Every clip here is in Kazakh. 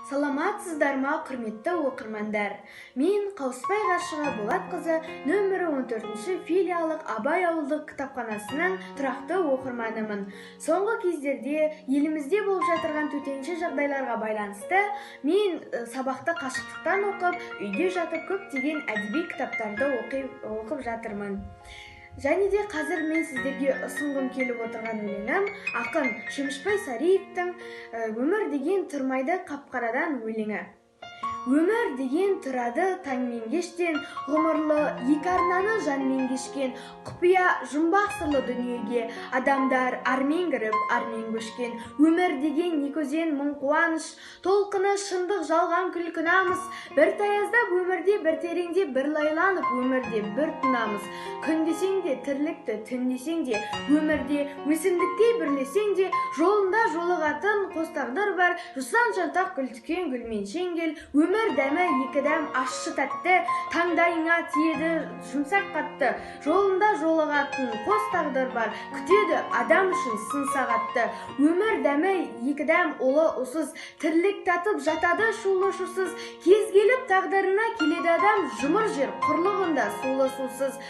Саламатсыздар ма, құрметті оқырмандар! Мен, Қауыспай Ғаршыға Болатқызы, нөмірі 14-ші филиалдық Абай ауылдық кітапханасының тұрақты оқырманымын. Соңғы кездерде елімізде болып жатырған төтенше жағдайларға байланысты мен сабақты қашықтықтан оқып, үйде жатып көптеген әдеби кітаптарды оқып жатырмын. Және де қазір мен сіздерге ұсынғым келіп отырған өлеңім – ақын Шөмішбай Сариевтің «Өмір деген тұрмайды қап-қарадан» өлеңі. Өмір деген тұрады таңмен кештен, ғұмырлы екі арнаны жанмен кешкен. Құпия, жұмбақ, сырлы дүниеге адамдар армен кіріп, армен көшкен. Өмір деген екі өзен, мың қуаныш толқыны, шындық, жалған, күлкі, намыс. Бір таяздап өмірде, бір тереңде, бір лайланып өмірде бір тұнамыз. Күн десең де тірлікті, түн десең де өмірде, өсімдіктей бірлесең де, жолында жолығатын қос тағдыр бар: жусан, жантақ, гүлтікен, гүлмен шеңгел. Өмір дәмі екі дәм, ащы, тәтті, таңдайыңа тиеді жұмсақ, қатты. Жолында жолығатын қос тағдыр бар, күтеді адам үшін сын сағатты. Өмір дәмі екі дәм, улы, усыз, тірлік татып жатады шулы, шусыз. Кез келіп тағдырына келеді адам жұмыр жер құрлығында сулы, сусыз.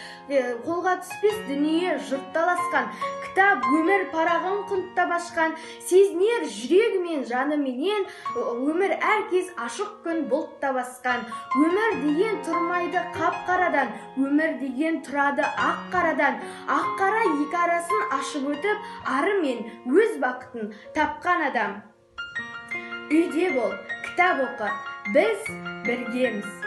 Қолға түспес дүние жұрт таласқан кітап өмір парағын құнттап ашқан. Сезінер жүрегімен, жаныменен өмір әркез ашық күн бұлтта басқан. Өмір деген тұрмайды қап қарадан, өмір деген тұрады ақ қарадан. Ақ қара екі арасын ашып өтіп, арымен өз бақытын тапқан адам. Үйде бол, кітап оқы, біз біргеміз!